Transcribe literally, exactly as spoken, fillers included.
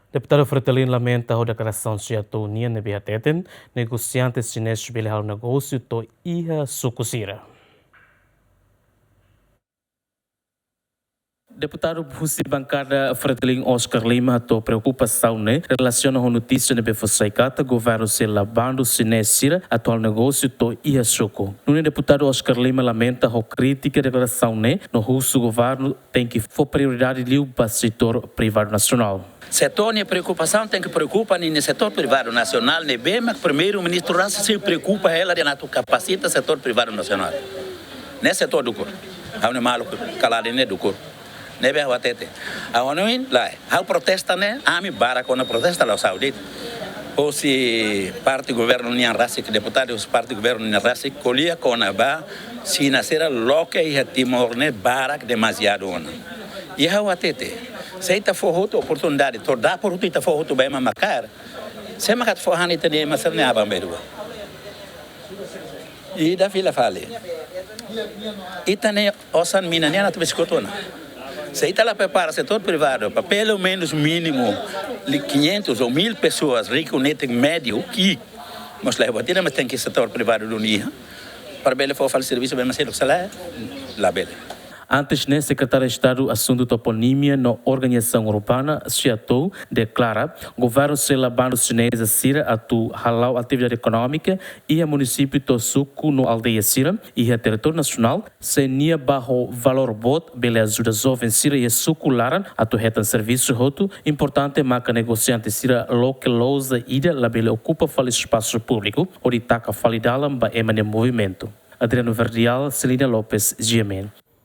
Deputadu Fretilin lamenta ho deklarasaun Siatou nian ne'ebé hateten negosiante xinés bele halo negósiu to'o iha suku sira. Deputadu husi bankada Fretilin Oscar Lima hato'o preokupasaun ne'e relasiona ho notísia ne'ebé fó sai katak governu sei la bandu xinés sira atu halo negósiu to'o iha suku. Nune'e deputadu Oscar Lima lamenta ho kritika deklarasaun ne'e no husu governu tenke fó prioridade liu ba setór privadu nasionál. Setór nia preokupasaun tenke preokupa ninia setór privadu nasionál ne'ebé mak Primeiru-Ministru rasik sei preokupa hela dehan atu kapasita setór privadu nasionál. Ne'e setór dukur. Ha'u-nia maluk kalan ne'e dukur. Ne'ebé ha'u hatete. Ha'u hanoin lae. Ha'u protesta ne'e, ami barak ona protesta la'ós ha'u de'it. Husi parte governu nian rasik, deputadu husi parte governu nian rasik, ko'alia kona-ba Xina sira loke iha Timor ne'e barak demaziadu ona. I ha'u hatete, se ita fó hotu oportunidade, to'o dapur hotu ita fó hotu ba ema mak kaer, sé mak atu fó han ita-nia ema sira-ne'e aban-bainrua? Ida fila fali. Ita-nia osan mina nian atu beskutu ona. Se ita la prepara setór privadu para pelumenus mínimu li quinhentos ou mil pessoas, riku netik médiu, ki'ik mós la iha buat ida, mas tenke setór privadu duni iha para bele fó fali servisu ba ema seluk, se lae, labele. Antes ne'e, Sekretáriu Estadu Asuntu Toponímia no Organizasaun Urbana, Siatou, deklara governu sei la bandu xineza sira atu hala'o atividade ekonómika iha munisípiu to'o suku no aldeia sira iha territóriu nasionál, se nia ba ho valór boot bele ajuda joven sira iha suku laran atu hetan servisu hotu. Importante maka negosiante sira loke loja ida labele okupa fali espasu públiku hodi taka fali dalan ba ema nia movimentu. Adriano Verdial, Celina Lopes, G M N.